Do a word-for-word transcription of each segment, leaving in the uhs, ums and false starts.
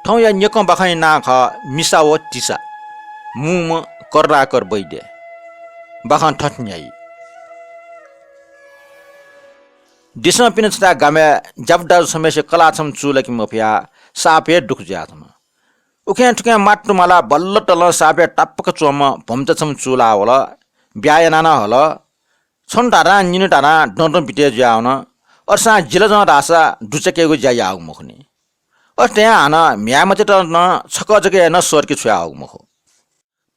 थौंया न्यकं बाखंया नां खः मिसा व तिसा। मू म्ह करुणाकर वैद्य। बाखं थथे न्ह्याइ। देशं पिने छता गामय् ज्यापु दाजु छम्हय्सित कलाः छम्ह चूलाके मफयाः साप हे दुःख जुयाच्वन। उखें थुखें मात्तु मालाः बल्ल तलं सापय् तापाक च्वंम्ह भम्चा छम्ह चूलाः वल। ब्याहा याना नं हल। छन्हु धाधां निन्हु धाधां दँदँ बिते जुयावन। अथेसां जिलाजं धाःसा दुचाकेगु ज्या याःगु मखुनि। अथे तयां हानं म्ह्याय्मचात नं छकः जक यानाः सःतके छ्वयाहःगु मखु।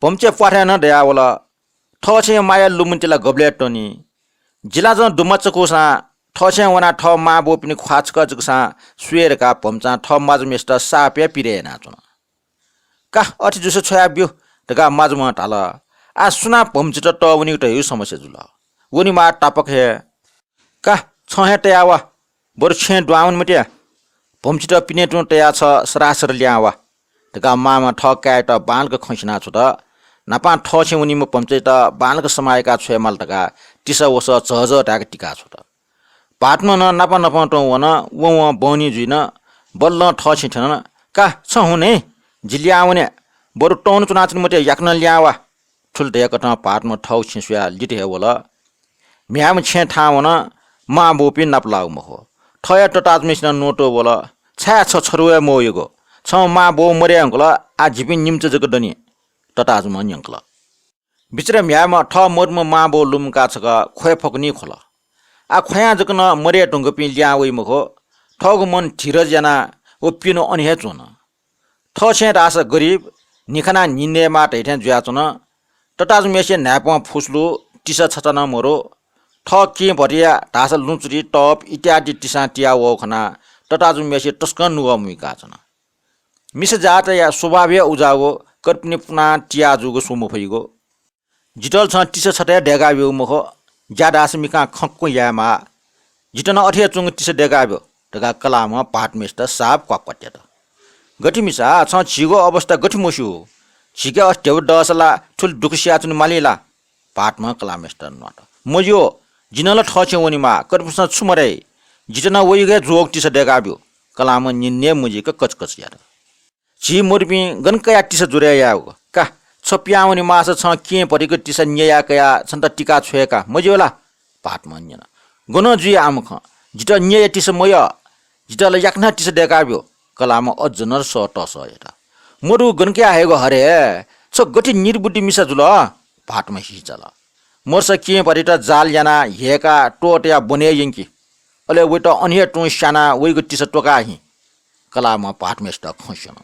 भम्चाया प्वाथय् नं दयावल। थःछेँया माया लुमन्ति ला गबलय् तनी? जिलाजं दुम्ह चकूसां थःछेँय् वनाः थः मांबौपिनि ख्वाः छकः जकसां स्वये धकाः भम्चां थः माजुम्हय्सित साप हे पिरय् यानाच्वन। का, अथे जूसा छ्वया ब्यु धकाः माजुम्हं धाल। आः सुनां भम्चात तःवनीगु धइगु समस्या जुल। वनेमाः तापाक हे। का, छं हे तया वा, बरु छेँय् दुहां वने मते। भम्चात पिने तुं तयाः छ सरासर लिहां वा धकाः मांम्हं थः काय्‌यात बांलाक खँ स्यनाछ्वत। न्हापां थःछेँय् वनीम्ह भम्चायात बांलाक समाः याकाः छ्वयेमाल धकाः तिसा वसः झःझः धाय्‌क तिकाछ्वत। भाःतम्ह नं नापं नापं तुं वन। वं वं बहनी जुइन। बल्लं थःछेँय् थ्यन। का, छ हुँ नि, जि लिहां वने। बरु तःवने च्वनाच्वने मते, याकनं लिहां वा। थुलि धयाकथं भाःतम्ह थःगु छेँ स्वयाः लित हे वल। म्ह्याय्‌म्ह छेँय् थाहां वन। मांबौपिं नापलाःगु मखु। थःया तताःजुम्हय्‌सिनं न्वंतुं वल। छाय् छ छथू हे मवइगु? छं मांबौ मदये धुंकल, आः जिपिं निम्हचा जक दनि। तताःजुम्हं न्यंकल। बिचारा म्ह्याय्‌म्ह थः मदुम्ह मांबौ लुमंकाः छकः ख्वये फक्व नि ख्वल। आः ख्वयां जक नं मदये धुंकूपिं लिहां वइ मखु। थःगु मन धिरज यानाः व प्यन्हु अन हे च्वन। थःछेँय् धाःसा गरिब, न्हिखानाः न्हि नयेमाः धइथें जुयाच्वन। तताःजुम्हय्‌सिया न्हाय्‌पं फुसुलु, तिसा छचा नं मरु। थः केहेँ भतिया धाःसा लुँचुरी, तप इत्यादि तिसां तिया वःगु खनाः तताःजुम्हय्‌सित तसकं नुगः मुइकाच्वन। मिसा जातया स्वभाव हे उजाःगु, कर्पिनि पुनां तिया जूगु स्वये मफइगु। जितः ला छं तिसा छता हे दय्‌का ब्यूगु मखु, ज्या धाःसा मिखां खंक्वं यायेमाः। जितः नं अथे हे च्वंगु तिसा दय्‌का ब्यु धकाः कलाःम्हं भाःतम्हय्‌सित साप क्वाक्वात्यात। गथे मिसा, छं झीगु अवस्था गथे मस्यू? झीके अथे ध्यबा दःसा ला थुलि दुःख सियाच्वने माली ला? भाःतम्हं कलाःम्हय्‌सित न्वात। मज्यू, जि नं ला थःछेँय् वनेमाः, कर्पिन्सं छु मधाइ? जितः नं वइगु हे ज्वःगु तिसा दय्‌का ब्यु। कलाःम्हं न्यने हे मजिक कचकच यात। झी मदुपिं गन कयाः तिसा ज्वरय् यायेगु? का, छ पिहां वने माःसा छं केहेँ भतिक तिसा न्यया कयाः छन्त तिका छ्वये का, मज्यू ला? भाःतम्हं न्यन। गनं जुइ आम्ह खँ, जितः न्यया तिसा मयः, जितः ला याकनं तिसा दय्‌का ब्यु। कलाःम्हं अझ नं सः तःसः यात। मदु गन कयाः हयेगु हरे, छ गथे निर्बुद्धि मिसा जुल? भाःतम्हं हिचाल। मदुसा केहेँ भतित जाल यानाः ह्यय्‌काः त्वःतयाः ब्वने यंकि। अले वइत अन हे तुं स्यानाः वइगु तिसा त्वकाः हि। कलाःम्हं भाःतम्हय्‌सित खँ स्यन।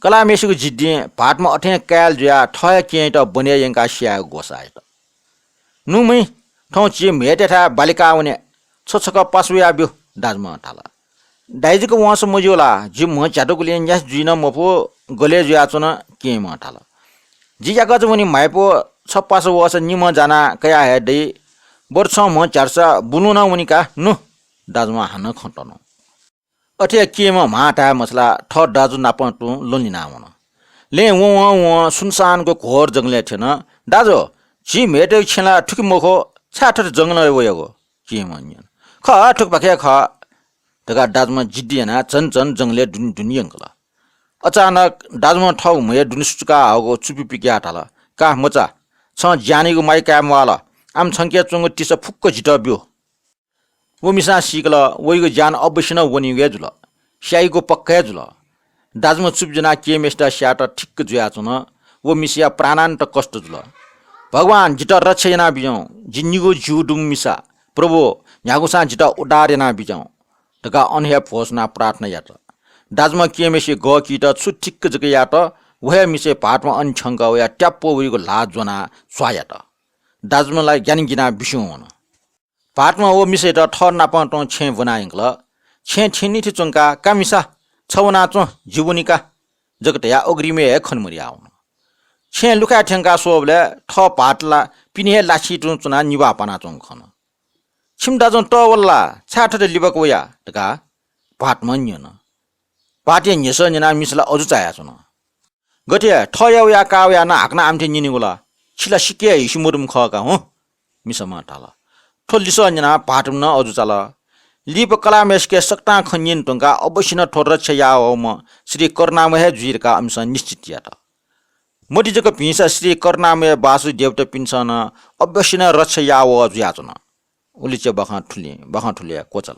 कलाःम्हय्‌सिगु जिद्दिं भाःतम्ह अथें काय्‌ल जुयाः थः हे केहेँयात ब्वने यंकाः स्यायेगु ग्वसाः यात। नुमि, थौं झी म्हय्‌तय्‌थाय् बालि काः वने, छ छकः पासा वया ब्यु, दाजुम्हं धाल। दाइ जक वंसा मज्यू ला? जि म्ह झ्यातुगुलिं न्यासि जुइ नं मफु, गले जुयाच्वन, केहेँम्हं धाल। जि याकःचा वने म्हाइपु, छ पासा वःसा निम्हं जानाः कयाः हये दइ। बरु छं म्ह झ्यातुसा बुलुं नं वने का, नु, दाजुम्हं हानं खँ तन। अथे हे केहेँम्हं म्हां धाये मछालाः थः दाजु नाप तुं ल्वहंलिना वन। लँय् वं वं वं सुनसानको घोर जंगलय् थ्यन। दाजु, झी म्हय्‌तय्‌गु छेँ ला थुखे मखु, छाय् थथे जंगलय् वयागु? केहेँम्हं न्यन। खः, थुखेपाखे खः धकाः दाजुम्हं जिद्दी यानाः झन झन जंगलय् दुने दुने यंकल। अचानक दाजुम्हं थःगु म्हय् दुने सुचुकाः हःगु चुपि पिकयाः धाल, का मचा, छं ज्यानयागु माया काये म्वाःल। आम छंके च्वंगु तिसा फुक्क जितः ब्यु। व मिसां सीकल, वइगु ज्यान अवश्य नं वनीगु हे जुल, स्याइगु पक्का हे जुल। दाजुम्ह चुप ज्वनाः केहेँम्हय्‌सित स्यायेत ठिक्क जुयाच्वन। व मिसाया प्राणान्त कष्ट जुल। भगवान, जितः रक्षा यानाबिज्याहुँ, जि निगू ज्यू दुम्ह मिसा, प्रभु, न्ह्यागुसां जितः उद्धार यानाबिज्याहुँ धकाः अन हे भ्वसुनाः प्रार्थना यात। दाजुम्ह केहेँम्हय्‌सिया गःकीत छु ठिक्क जक यात, व हे मिसाया भाःतम्ह अन थ्यंकः वयाः ट्याप्प वइगु ल्हाः ज्वनाः स्वाः यात। दाजुम्ह ला ग्यानागिनाः बिस्युं वन। भाःतम्हं व मिसायात थः नाप तुं छेँय् ब्वना यंकल। छेँय् थ्यनीथें च्वंकाः, का मिसा, छ वनाच्वँ, जि वनी का जक धयाः अग्रिमय् हे खने मदयाः वन। छेँय् लुखाय् थ्यंकाः स्वःबलय् थः भाःत ला पिने हे लाछिइ तुं च्वनाः निभाः पानाच्वंगु खन। छिमि दाजुं तःवल ला? छाय् थथे लिबाक वया धकाः भाःतम्हं न्यन। भाःतया न्ह्यसः न्यनाः मिसा ला अजू चायाच्वन। गथे थःया वया का वया नं हाकनं आमथे न्यनेगु ला? छि ला सिक्क हे हिसि मदुम्ह खः का हुँ, मिसाम्हं धाल। थ्व लिसः न्यनाः भाःतम्ह नं अजू चाल। लिपा कलाःम्हय्‌सिके सकतां खँ न्यने धुंकाः अवश्य नं थ्व रक्षा याः वःम्ह श्री करुणामय हे जुइ धकाः अमिसं निश्चित यात। मतिजक भिंसा श्री करुणामय वासुदेवतपिन्सं नं अवश्य नं रक्षा याः वः जुयाच्वन। उलिच्या बाखं थुलि, बाखं थुलि हे क्वचाल।